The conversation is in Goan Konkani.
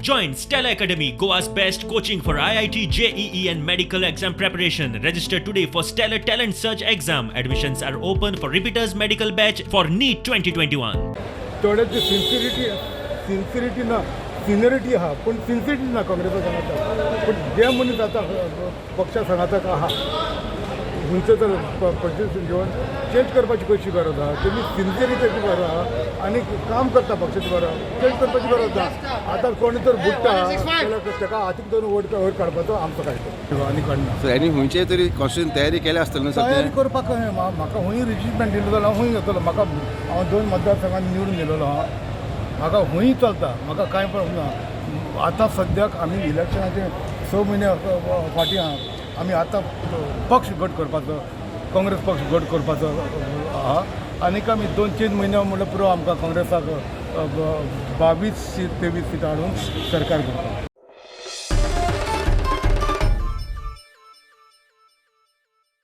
Join Stellar Academy, Goa's best coaching for IIT, JEE, and medical exam preparation. Register today for Stellar Talent Search exam. Admissions are open for repeaters medical batch for NEET 2021. थोड्याची sincerity, sincerity ना, सिनियरिटी आहा पूण सिन्सिरिटी ना काँग्रेसा सांगाता. पूण जे मनीस आतां पक्षा सांगाताक आहा, खंयचो तर पोजिशन घेवन चेंज करपाची कशी गरज आहा? तेमी सिन्सिरिटीची गरज आहा आनी काम करता पक्षाची बरो, चेंज करपाची गरज ना. आतां कोण तर बुडटा जाल्यार ताका हातीक धरून वयर वयर काडपाचो आमचो कायदो आनी काडना. सो आनी खंयचे तरी कॉन्स्टिट्यूशन तयारी केल्या आसतली न्हू? तयारी सद्या करपाक कशें? म्हाका खूंय रिजिमेंट दिलो जाल्यार हांव खूंय घेतलो. म्हाका, हांव दोन मतदारसंघात निवडून गेलेलो आहा. म्हाका खूंय चलता, म्हाका कांय प्रॉब्लम ना. आतां सद्याक आमी इलेक्शनाचे 6 म्हयने फाटीं आहा. आमी आतां पक्ष घट करपाचो, काँग्रेस पक्ष घट करपाचो आहा. आनीक आमी 2-3 म्हयने म्हणल्यार पुरो, आमकां काँग्रेसाक 22 सीट, 23 सिटां हाडून सरकार करपाक.